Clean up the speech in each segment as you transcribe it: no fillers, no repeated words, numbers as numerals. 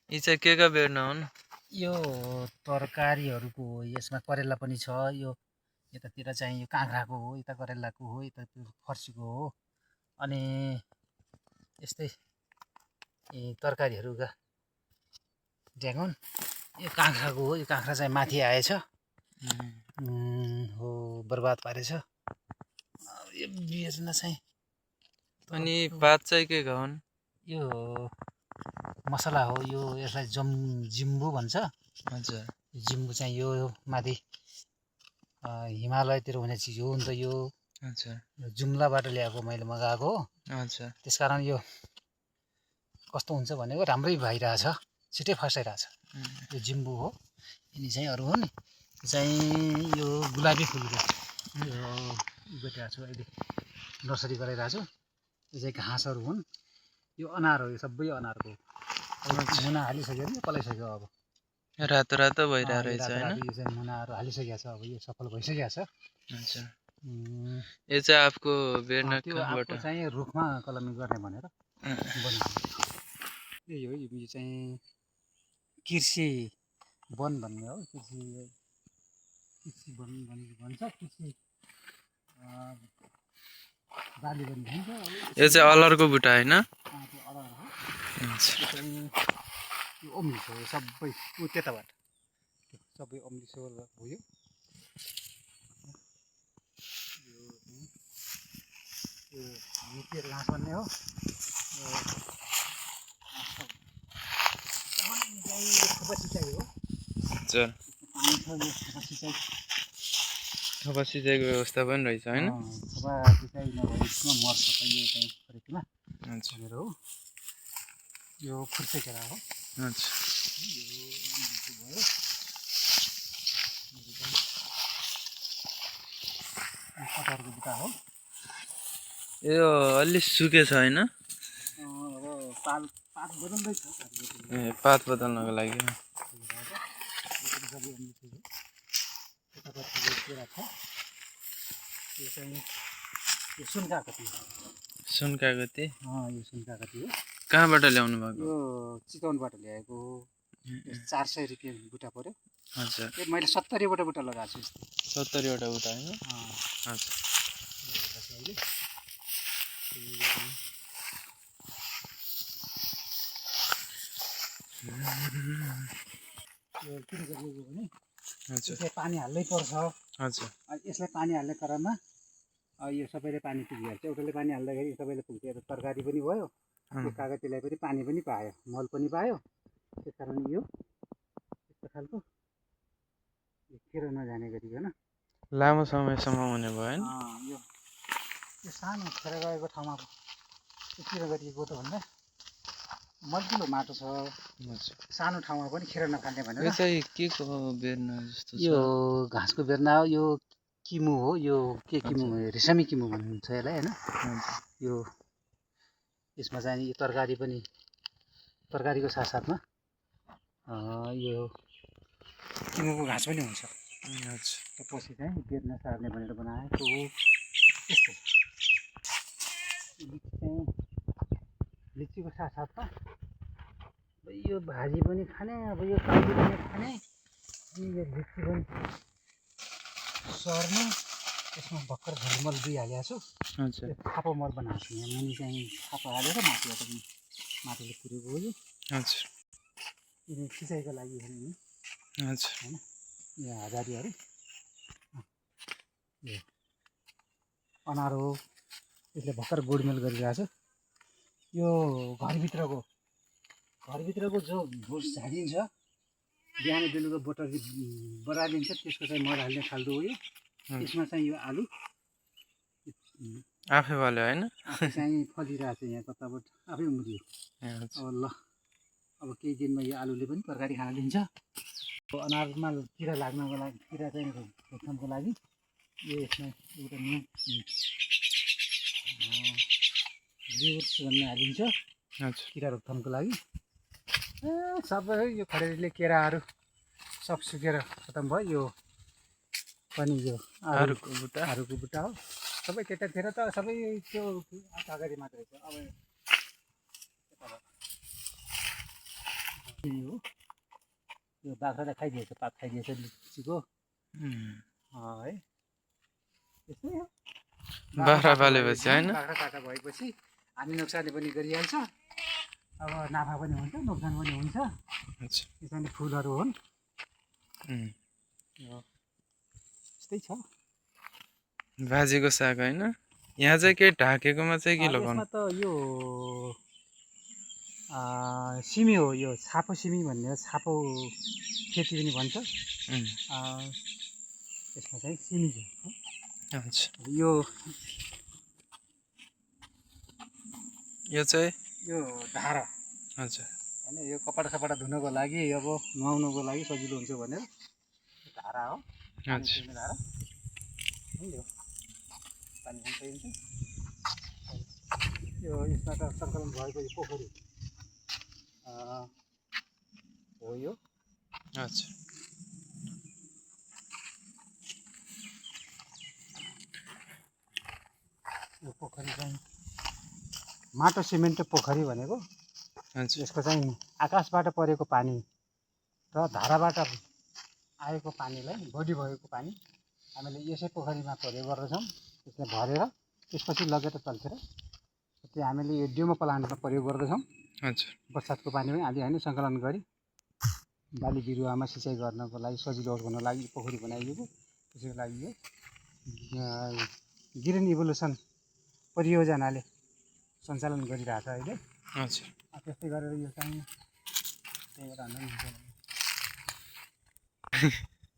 यी चाहिँ के का बेर्ना हुन्? यो तरकारीहरूको हो। यसमा करेला पनि छ। यो यतातिर चाहिँ यो काँक्राको हो, यता करेलाको हो, यता फर्सीको हो। अनि यस्तै तरकारीहरूका ढ्याङ्गुन। यो काँक्राको हो। यो काँक्रा चाहिँ माथि आएछ, हो बर्बाद पारेछ। यो बेर्ना चाहिँ अनि पात चाहिँ के का हुन्? यो मसला हो। यो यसलाई जिम्बु भन्छ। हजुर। जिम्बु चाहिँ यो माथि हिमालयतिर हुने चिज हो नि त यो। अच्छा। जुम्लाबाट ल्याएको मैले मगाएको हो। अच्छा। त्यसकारण यो कस्तो हुन्छ भनेको राम्रै भइरहेछ, छिटै फसाइरहेछ। यो जिम्बु हो। यिनी चाहिँ अरू हो नि चाहिँ यो गुलाबी फुलको यो गरिरहेको छु अहिले, नर्सरी गराइरहेको छु। यो चाहिँ घाँसहरू हुन्। यो अनार हो, यो सबै अनारको मुना हालिसक्यो नि, पलाइसक्यो। अब रातो रातो भइरहेको रहेछ रातो हैन? रातो यो चाहिँ मुनाहरू हालिसकेको छ। अब यो सफल भइसकेको छ। अच्छा। यो चाहिँ आफको बेर्ना त्यो कहाँबाट? आफू चाहिँ रुखमा कलमी गर्ने भनेर बनाएको। यही हो। यो चाहिँ कृषि वन भन्ने हो। कृषि वन भन्छ। कृषि बाली वन भन्छ। यो चाहिँ अलरको बुट्टा हैन? त्यो अलर हो। यो अम्लिसो हो सबै। ऊ त्यताबाट सबै अम्लिसो हो। यो घाँस भन्ने हो। थोपा सिँचाइ हो। हजुर। थोपा सिँचाइको व्यवस्था पनि रहेछ हैन? थोपा सिँचाइ नभएकोमा मर्छ यो चाहिँ खरिदमा भनेर हो। यो खुर्से केरा हो। अच्छा। भयो। कटहरको बुट्टा हो। यो अलि सुकेछ हैन? अब पात बदल्दैछ। ए पात बदल्नको लागि। यो चाहिँ यो सुनकागती हो। सुनकागती? यो सुनकागती हो। कहाँबाट ल्याउनु भएको? यो चितवनबाट ल्याएको हो। 400 रुपियाँ बुट्टा पर्यो। हजुर। मैले 70वटा बुट्टा लगाएको छु। 70वटा बुट्टा हैन? हजुर। यो किन गरिएको भने यसलाई पानी हाल्नै पर्छ। हजुर। यसलाई पानी हाल्ने क्रममा यो सबैले पानी पुगिहाल्छ। एउटाले पानी हाल्दाखेरि सबैले पुग्छ। तरकारी पनि भयो, यो कागतीलाई पनि पानी पनि पायो, मल पनि पायो। त्यस कारण यो यस्तो खालको खेरो नजाने गरिकन लामो समयसम्म हुने भयो हैन? यो सानो खेर गएको ठाउँमा यतिर गरिएको त भन्दा मजिलो माटो छ। सानो ठाउँमा पनि खेर नफाल्ने भनेर। यो चाहिँ के को बेर्ना जस्तो छ? यो घाँसको बेर्ना हो। यो किमु हो। यो के किमु, रेशमी किमु भन्छ यसलाई हैन? यो यसमा चाहिँ यो तरकारी पनि, तरकारीको साथसाथमा यो किमुको घाँस पनि हुन्छ। पछि चाहिँ बेर्ना सार्ने भनेर बनाएको हो। यस्तो लिचीको साथसाथमा यो भाजी पनि खाने, अब यो सब्जी पनि खाने, अनि यो लिची पनि सर्ने। यसमा भर्खर झलमल दिइहालेको छु। थापो मल बनाएको छु। यहाँ मुनि चाहिँ थापो हालेर माथिबाट माटोले पुरेको हो। यो सिँचाइको लागि होइन होइन। यहाँ हजारीहरू यो अनार हो। यसले भर्खर गोडमेल गरिरहेको छु। यो घरभित्रको जो भुस झारिन्छ, बिहान बेलुका बढालिन्छ, त्यसको चाहिँ मल हाल्ने खाल्डो हो। यो यसमा चाहिँ यो आलु आफै फल्यो हैन? आफै चाहिँ फलिरहेको छ। यहाँ कताबाट आफै उम्रियो। अब ल, अब केही दिनमा यो आलुले पनि तरकारी खान दिन्छ। अनारमा किरा लाग्नको लागि, किरा चाहिँ रोकथामको लागि यो यसमा एउटा लिभर्स भन्ने हालिन्छ किरा रोकथामको लागि। सबै यो खडेरीले केराहरू सब सुकेर खतम भयो। यो पनि यो आरुको बुट्टा हो। सबै त्यतातिर त सबै त्यो कागती मात्रै छ। अब यही हो यो बाख्राले खाइदिएछ पात खाइदिएछ लिचीको है त्यस्तै हो बाख्रा पालेपछि होइन बाख्रा पाटा भएपछि हानि नोक्सानले पनि गरिहाल्छ अब नाफा पनि हुन्छ नोक्सान पनि हुन्छ अच्छा त्यसमा फुलहरू हुन् त्यस्तै छ भाजीको साग होइन यहाँ चाहिँ के ढाकेकोमा चाहिँ के यसमा लगाउनु त यो सिमी हो यो छापो सिमी भन्ने छापो खेती पनि भन्छ यसमा चाहिँ सिमी छ अच्छा यो यो चाहिँ यो धारा हजुर होइन यो कपडा सपडा धुनको लागि अब नुहाउनुको लागि सजिलो हुन्छ भनेर धारा हो पानी अच्छा पिउने धारा यो पानी खान पाइन्छ यो यसमा त सङ्कलन भएको यो पोखरी हो यो अच्छा यो पोखरी चाहिँ माटो सिमेन्ट पोखरी भनेको अच्छा यसको चाहिँ आकाशबाट परेको पानी र धाराबाट आएको पानीलाई बढी भएको पानी हामीले यसै पोखरीमा प्रयोग गर्दछौँ त्यसलाई भरेर त्यसपछि लगेर चल्छेर त्यो हामीले यो ड्युमो प्लान्टमा प्रयोग गर्दछौँ अच्छा बर्सातको पानी पनि आधी होइन सङ्कलन गरी बाली बिरुवामा सिँचाइ गर्नको लागि सजिलो होस् भन्नको लागि पोखरी बनाइएको त्यसको लागि यो ग्रिन इभोल्युसन परियोजनाले सञ्चालन गरिरहेछ अहिले अच्छा त्यस्तै गरेर यो चाहिँ त्यहीबाट हान्नु हुन्छ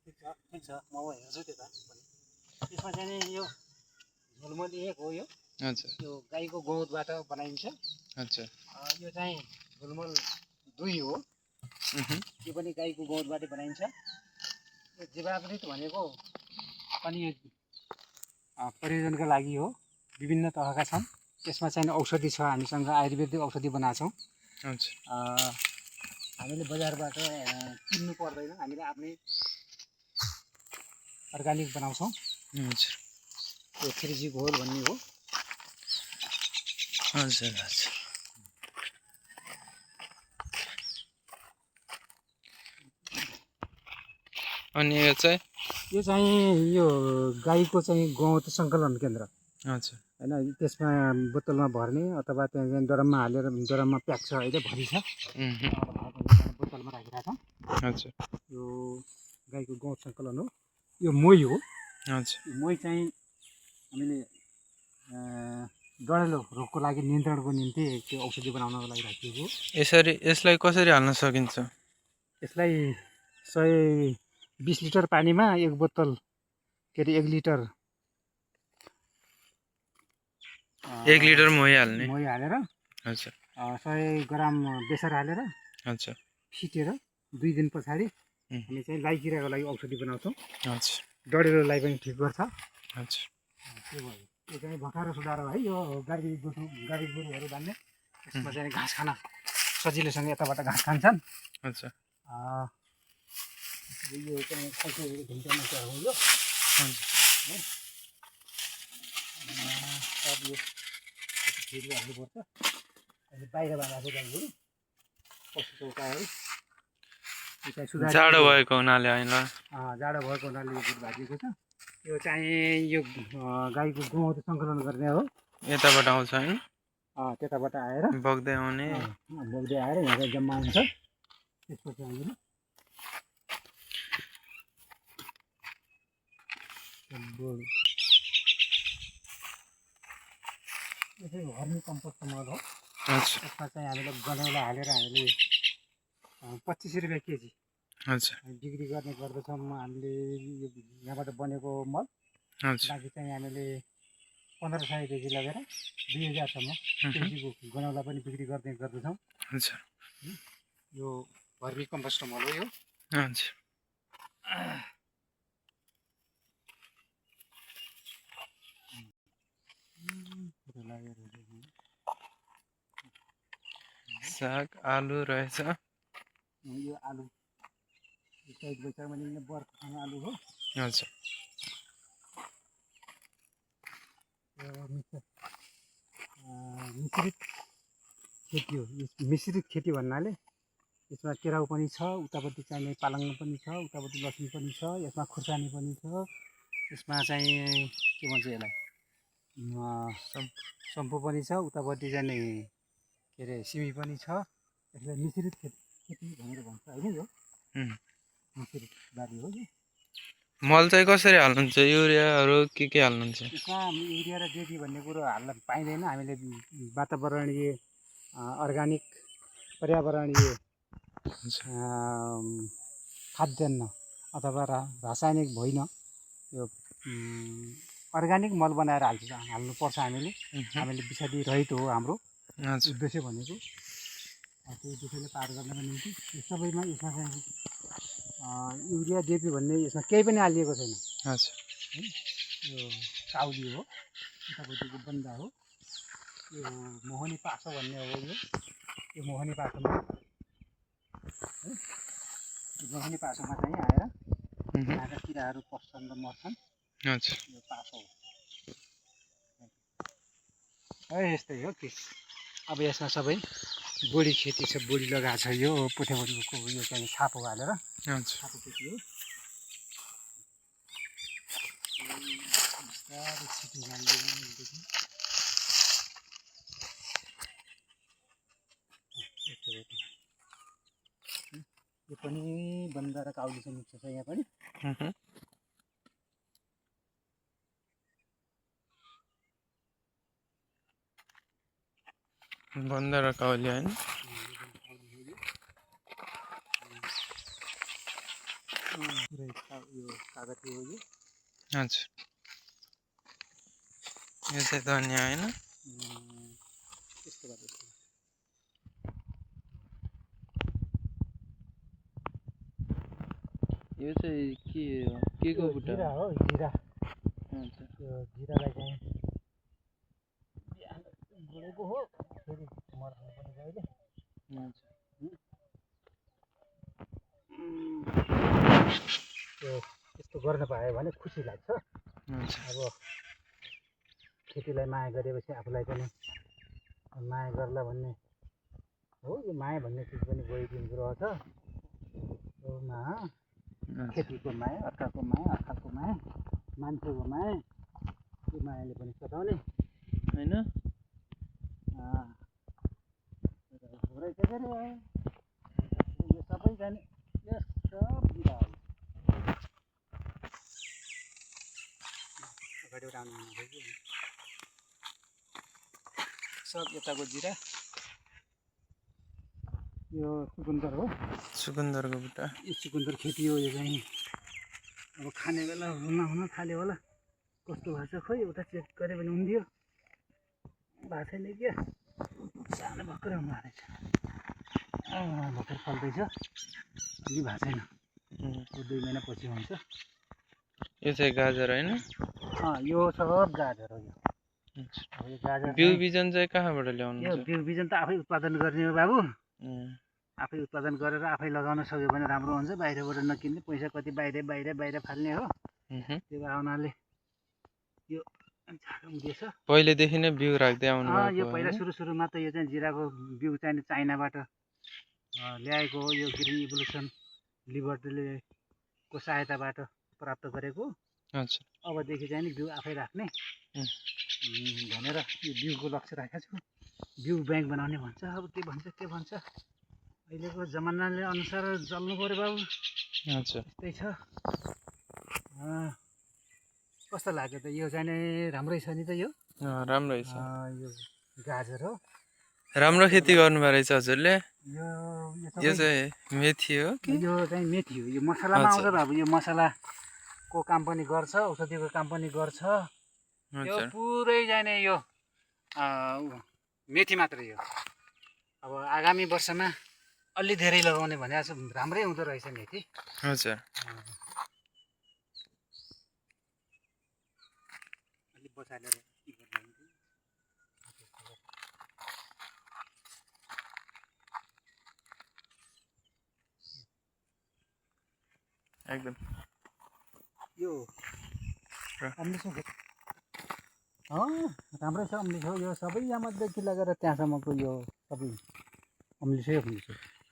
ठिक छ म हेर्छु त्यता यसमा चाहिँ यो झोलमली एक हो यो अच्छा यो गाईको गउँतबाट बनाइन्छ अच्छा यो चाहिँ झोलमल 2 हो यो पनि गाईको गउँतबाट बनाइन्छ यो जीवामृत भनेको पनि यो परियोजनाको लागि हो विभिन्न तहका छन् त्यसमा चाहिँ औषधि छ हामीसँग आयुर्वेदिक औषधि बनाएको छौँ अच्छा हामीले बजारबाट किन्नु पर्दैन हामीले आफ्नै अर्ग्यानिक बनाउँछौँ हजुर यो 3G घोल भन्ने हो हजुर हजुर अनि यो चाहिँ यो गाईको चाहिँ गउँत सङ्कलन केन्द्र हजुर होइन त्यसमा बोतलमा भर्ने अथवा त्यहाँ ड्रममा हालेर ड्रममा प्याक छ अहिले भरि छ बोतलमा राखिरहेको छौँ हजुर यो गाईको गउँत सङ्कलन हो यो मोही हो हजुर मोही चाहिँ हामीले डढेलो रोगको लागि नियन्त्रणको निम्ति त्यो औषधि बनाउनको लागि राखिएको हो यसलाई कसरी हाल्न सकिन्छ यसलाई 120 लिटर पानीमा 1 बोतल के अरे 1 लिटर 1 लिटर मही हाल्ने मही हालेर अच्छा 100 ग्राम बेसार हालेर अच्छा फिटेर 2 दिन पछाडि हामी चाहिँ लाइकिराको लागि औषधि बनाउँछौँ अच्छा डढेलोलाई पनि ठिक गर्छ अच्छा त्यो भयो यो चाहिँ भर्खर सुधार है यो गाडी गोरुहरू बान्ने यसमा चाहिँ घाँस खान सजिलोसँग यताबाट घाँस खान्छन् अच्छा यो चाहिँ खालको ढुङ्गामा हो यो अब यो फेरि हाल्नुपर्छ अहिले बाहिरबाट आएको गाईहरू पशु चौकाहरू जाडो भएको हुनाले होइन जाडो भएको हुनाले यो दुध भाजिएको छ यो चाहिँ यो गाईको गउँत सङ्कलन गर्ने हो यताबाट आउँछ होइन त्यताबाट आएर बग्दै आउने बग्दै आएर यहाँ जम्मा हुन्छ त्यसपछि हामीले यो चाहिँ हर्मी कम्पोस्ट मल हो यसमा चाहिँ हामीले गनेउला हालेर हामीले 25 रुपियाँ केजी अच्छा बिक्री गर्ने गर्दछौँ हामीले यहाँबाट बनेको मल बाँकी चाहिँ हामीले 1500 केजी लगेर 2000 सम्म केजीको गनेउला पनि बिक्री गर्ने गर्दछौँ अच्छा यो हर्मी कम्पोस्ट मल हो यो अच्छा साग आलु रहेछ यो आलु चैत बैशाख महिना बर्खा खाने आलु हो अच्छा मिश्रित खेती हो मिश्रित खेती भन्नाले यसमा केराउ पनि छ, उतापट्टि चाहिने पालङ पनि छ, उतापट्टि लसुन पनि छ, यसमा खुर्सानी पनि छ, यसमा चाहिँ के भन्छ यसलाई सम्पू पनि छ, उतापट्टि चाहिँ के अरे सिमी पनि छ। यसलाई मिश्रित खेती भनेर भन्छ होइन, यो मिश्रित बाली हो यो। मल चाहिँ कसरी हाल्नुहुन्छ? युरियाहरू के हाल्नुहुन्छ? यसमा युरिया र डेडी भन्ने कुरो हाल्न पाइँदैन। हामीले वातावरणीय अर्ग्यानिक पर्यावरणीय खाद्यान्न अथवा रासायनिक होइन, यो अर्ग्यानिक मल बनाएर हाल्नुपर्छ हामीले। हामीले विषादी रहित हो हाम्रो उद्देश्य भनेको। त्यो उद्देश्यले पार गर्नको निम्ति यो सबैमा यसमा चाहिँ युरिया डेपी भन्ने यसमा केही पनि हालिएको छैन। है यो काउली हो, उतापट्टिको बन्दा हो, यो मोहनी पासो भन्ने हो। यो मोहनी पासोमा है, मोहनी पासोमा चाहिँ आएर यहाँका किराहरू पस्छन् र मर्छन्। यो पासो हो है, यस्तै हो कि। अब यसमा सबै बोडी खेती छ, बोडी लगाएको छ। यो पोथेबोडीको यो चाहिँ छापो हालेर छापो खेती हो। यो पनि बन्दा र काउलीसँग मिक्स छ यहाँ पनि। बन्दा र काउली होइन, यो कागती हो यो। हजुर, यो चाहिँ धनियाँ होइन। त्यस्तो गरेर यो चाहिँ के को बुट्टा जिरा हो, जिरा। यो जिरालाई चाहिँ बिहान गोडेको हो, फेरि मर्खाउनु पनि जहिले। त्यो यस्तो गर्न पायो भने खुसी लाग्छ। अब खेतीलाई माया गरेपछि आफूलाई पनि माया गर्ला भन्ने हो। यो माया भन्ने चिज पनि गइदिएको रहेछ। खेतीको माया, अर्काको माया, अर्काको माया, मान्छेको माया, त्यो मायाले पनि सताउने होइन। यो सबै जाने यस सब जिरा हो। अगाडि उठाउनु सब यताको जिरा। यो चुकुन्दर हो, चुकुन्दरको बुट्टा। यो चुकुन्दर खेती हो। यो चाहिँ अब खाने बेला हुन थाल्यो होला। कस्तो भएको छ खोइ, उता चेक गऱ्यो भने हुन्थ्यो। भएको छैन क्या, सानो भर्खरै हुनु भएको रहेछ। भर्खर फल्दैछ, अलि भएको छैन। 2 महिना पछि हुन्छ। यो चाहिँ गाजर होइन। यो सब गाजर हो। अब यो गाजर बिउ बिजन चाहिँ कहाँबाट ल्याउनु? यो बिउ बिजन त आफै उत्पादन गर्ने हो बाबु। आफै उत्पादन गरेर आफै लगाउन सक्यो भने राम्रो हुन्छ। बाहिरबाट नकिन्ने, पैसा कति बाहिर फाल्ने हो। त्यो आउनाले यो उदेश पहिलेदेखि नै बिउ राख्दै आउनु भएको। यो पहिला सुरुमा त यो चाहिँ जिराको बिउ चाहिँ चाइनाबाट ल्याएको हो। यो ग्रिन इभोल्युसन लिबर्टीको सहायताबाट प्राप्त गरेको। अबदेखि चाहिँ नि बिउ आफै राख्ने भनेर यो बिउको लक्ष्य राखेको छु। बिउ ब्याङ्क बनाउने भन्छ। अब के भन्छ अहिलेको जमानाले अनुसार चल्नु पऱ्यो बाबु। त्यस्तै छ। कस्तो लाग्यो त? यो चाहिँ नि राम्रै छ नि त। यो राम्रै छ। यो गाजर हो। राम्रो खेती गर्नुभएको रहेछ हजुरले। यो चाहिँ मेथी हो कि? यो चाहिँ मेथी हो। यो मसलामा आउँछ बाबु। यो मसलाको काम पनि गर्छ, औषधिको काम पनि गर्छ। यो पुरै जाने यो मेथी मात्रै हो। अब आगामी वर्षमा अलि धेरै लगाउने भनेको छु। राम्रै हुँदो रहेछ मेथी। हजुर, अलि बचालेर एकदम यो अम्लिसो राम्रै छ। अम्लिसो यो सबै यहाँमध्येदेखि लगेर त्यहाँसम्मको यो सबै अम्लिसै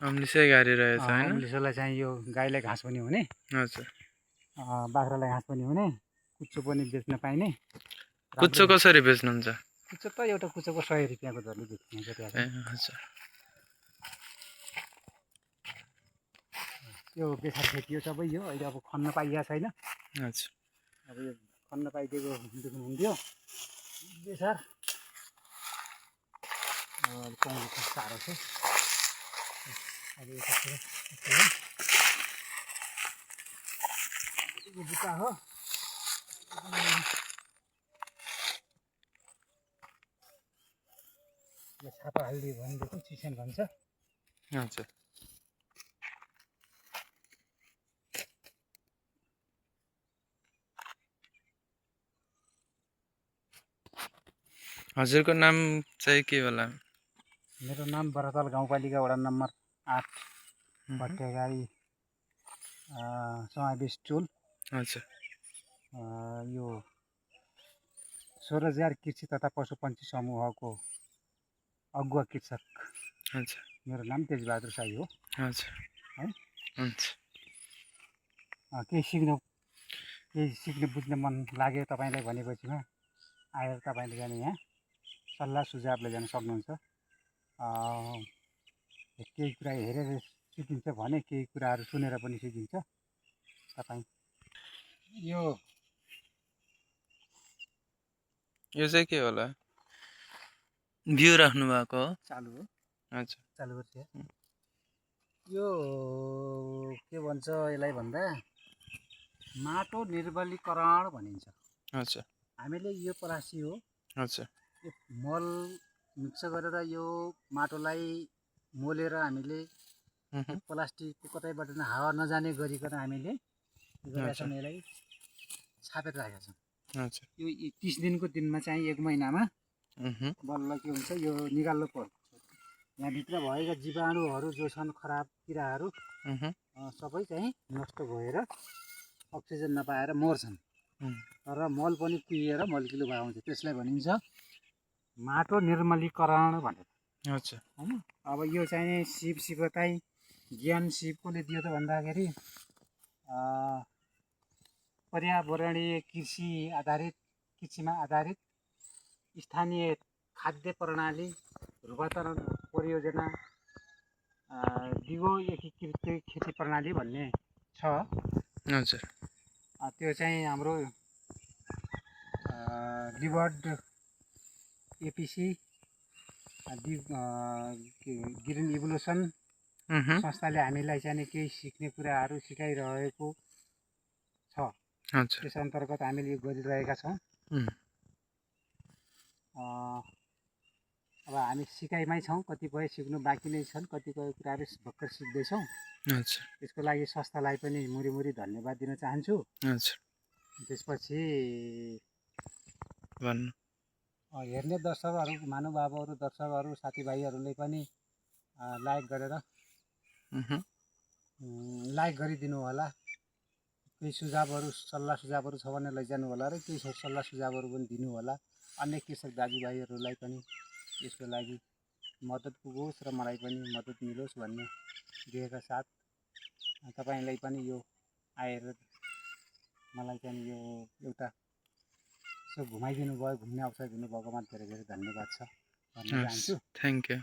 अम्लिसै गाडी रहेछ होइन? अम्लिसोलाई चाहिँ यो गाईलाई घाँस पनि हुने, हजुर। बाख्रालाई घाँस पनि हुने, कुच्चो पनि बेच्न पाइने। कुच्चो कसरी बेच्नुहुन्छ? कुच्चो त एउटा कुच्चोको 100 रुपियाँको दरले बेच्नुहुन्छ त्यहाँ ए चाहिँ। हजुर। यो बेसार खेती हो सबै यो, अहिले अब खन्न पाइएको छैन। हजुर। अब यो खन्न पाइदिएको हुन्थ्यो बेसार। पाउनु चाहिँ साह्रो छ। अब यो बुट्टा हो, यो छापा हालिदियो भनेदेखि चिसन भन्छ। हजुर। हजुरको नाम चाहिँ के होला? मेरो नाम बराताल गाउँपालिका वडा नम्बर 8 भट्टेगाई समावेश टोल। हजुर। यो 16,000 कृषि तथा पशुपन्छी समूहको अगुवा कृषक। हजुर। मेरो नाम तेजबहादुर साई हो। हजुर। है हुन्छ। केही सिक्ने बुझ्ने मन लाग्यो तपाईँलाई भनेपछिमा आएर तपाईँले जाने यहाँ सल्लाह सुझाव लिएर जान सक्नुहुन्छ। केही कुरा हेरेर सिकिन्छ भने केही कुराहरू सुनेर पनि सिकिन्छ। तपाईँ यो चाहिँ के होला? बिउ राख्नु भएको हो? चालु हो। हजुर। चालु गर्छ। यो के भन्छ यसलाई भन्दा माटो निर्मलीकरण भनिन्छ। हजुर। हामीले यो पलासी हो, हजुर। यो मल मिक्स गरेर यो माटोलाई मोलेर हामीले प्लास्टिकको कतैबाट हावा नजाने गरिकन हामीले गरेका छौँ। यसलाई छापेर राखेका छौँ। हजुर। यो 30 दिनको दिनमा चाहिँ 1 महिनामा बल्ल के हुन्छ यो निकाल्नु पर्छ। यहाँभित्र भएका जीवाणुहरू जो छन् खराब किराहरू सबै चाहिँ नष्ट भएर अक्सिजन नपाएर मर्छन्। र मल पनि कुहिएर मल्किलो भए हुन्छ। त्यसलाई भनिन्छ माटो निर्मलीकरण भनेर। हजुर। हैन। अब यो चाहिँ सिपताई ज्ञान सिपकोले दियो त भन्दाखेरि पर्यावरणीय कृषिमा आधारित स्थानीय खाद्य प्रणाली रूपान्तरण परियोजना दिगो एकीकृत खेती प्रणाली भन्ने छ। हजुर। त्यो चाहिँ हाम्रो लिबर्ड एपिसी ग्रिन इभोल्युसन संस्थाले हामीलाई चाहिँ केही सिक्ने कुराहरू सिकाइरहेको छ। त्यस अन्तर्गत हामीले यो गरिरहेका छौँ। अब हामी सिकाइमै छौँ, कतिपय सिक्नु बाँकी नै छन्, कतिपय कुराहरू भर्खर सिक्दैछौँ। त्यसको लागि संस्थालाई पनि मुरी धन्यवाद दिन चाहन्छु। त्यसपछि हेर्ने दर्शकहरू, महानुभावहरू, दर्शकहरू, साथीभाइहरूले पनि लाइक गरिदिनु होला। केही सुझावहरू सल्लाह सुझावहरू छ भने लैजानु होला र केही सल्लाह सुझावहरू पनि दिनु होला। अन्य कृषक दाजुभाइहरूलाई पनि यसको लागि मद्दत पुगोस् र मलाई पनि मद्दत मिलोस् भन्ने दिएका साथ तपाईँलाई पनि यो आएर मलाई चाहिँ यो एउटा यसो घुमाइदिनु भयो, घुम्ने अवसर दिनुभएकोमा धेरै धेरै धन्यवाद छ भन्न चाहन्छु। Thank you.